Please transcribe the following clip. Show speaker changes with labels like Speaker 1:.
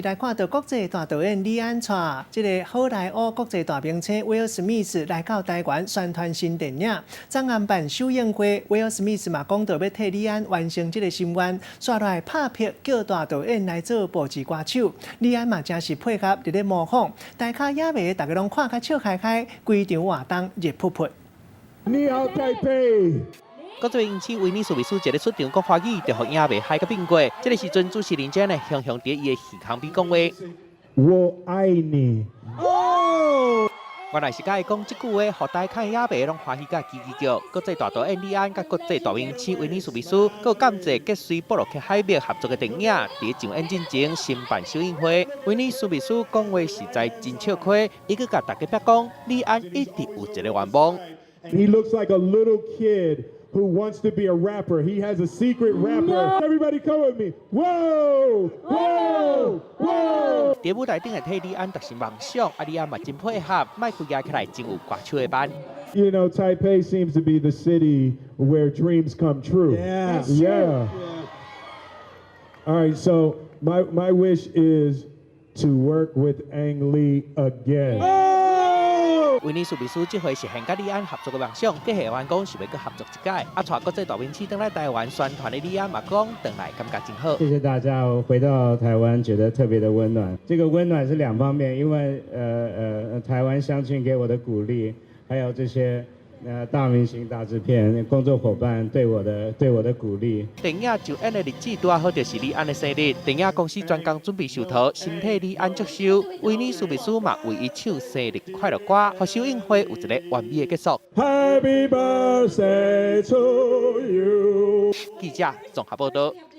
Speaker 1: 來看到國際大導演李安帶這个好萊塢國際大明星威爾史密斯來到台灣宣傳新電影。昨暗辦首映會，威爾史密斯嘛講到欲替李安完成這个心願，煞來拍片叫大導演來做報時歌手。李安嘛誠是配合佇咧模仿，大咖影迷逐家攏看甲笑開開，規場活動熱噗噗。
Speaker 2: 你好，台北。
Speaker 3: 國際明星威尼史密斯一个出場講華語，就予影迷嗨甲變過。這个時陣主持人真呢，雄雄佇伊的耳孔邊講話。
Speaker 2: 我愛你。哦。
Speaker 3: 原來是佮伊講這句話，予台看影迷攏歡喜甲吱吱叫。國際大導演李安佮國際大明星威尼史密斯，閣感謝吉瑞布洛克海默合作的電影，佇上演進前新辦首映會。威尼史密斯講話實在真笑虧，伊閣共大家講，李安一直有一个願望。
Speaker 2: He looks like a little kid who wants to be a rapper. He has a secret rapper. No. Everybody come with me. Whoa! Whoa! Whoa!
Speaker 3: 佇舞台頂的替李安達成夢想，啊李安嘛真配合，麥克舉起來真有歌手的範。
Speaker 2: You know, Taipei seems to be the city where dreams come true. Yeah. All right, so my wish is to work with Ang Lee again.
Speaker 3: 威尼史密斯這回實現佮李安合作的夢想，計劃講是欲閣合作一擺。啊，帶國際大明星轉來台灣宣傳的李安嘛講，轉來感覺真好。
Speaker 4: 謝謝大家，我回到台灣覺得特別的溫暖。這個溫暖是兩方面，因為台灣鄉親給我的鼓勵，還有這些大明星、大製片、工作夥伴對我的鼓勵。
Speaker 3: 電影上映的日子拄好就是李安的生日，電影公司專工準備壽桃，先替李安祝壽。威尼史密斯嘛為伊唱生日快樂歌，予首映會有一个完美的結束。
Speaker 2: Happy birthday to you。
Speaker 3: 記者綜合報道。